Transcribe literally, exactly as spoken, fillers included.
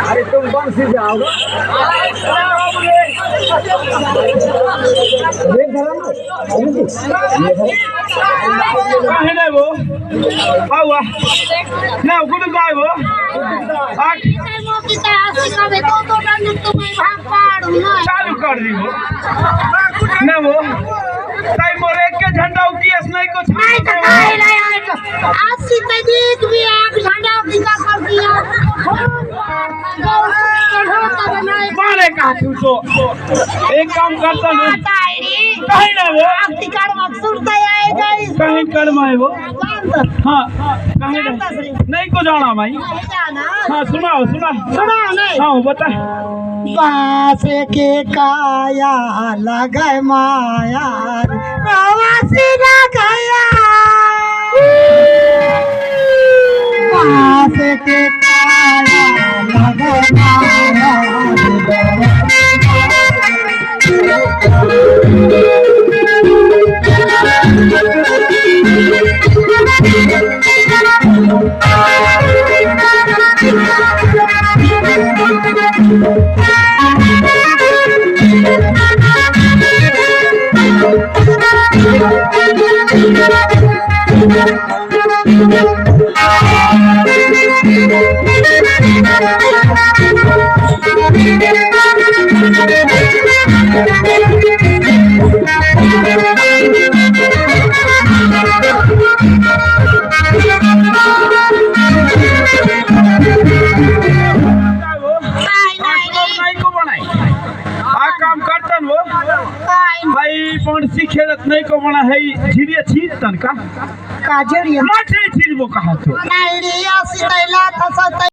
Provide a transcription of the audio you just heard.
अरे तुम बंसी जाओगे। देख धरम, काहे ना वो? हाँ, वाह। ना, गुड बाय वो। आठ। चालू कर दी वो। ना वो। ताई मोर एक के झंडा उठी, अस नहीं कुछ। नहीं तो नहीं, नहीं, नहीं। आज से तनिक भी एक झंडा उठी का कर दिया। मारे का तू तो। एक काम करता हूँ। ताई रे। कहीं ना वो। आपकी कर्म सुनता है, जाई। कहीं कर्म है वो। जानता। हाँ, कहीं ना। जानता श्री। नहीं को जाना भाई। नहीं जाना। हाँ, सुनाओ, सुनाओ। सुनाओ, नहीं। हाँ, बता। बांस के काया लगे माया, बांस लगे। बांस के काया लगे माया। आ काम करतन वो। भाई, बंसी खेलत नहीं को बना है, झिड़िया छीन तन का। काजरिया। माठे छीन वो कहा तो। नहीं, रिया सितैला था, सतै-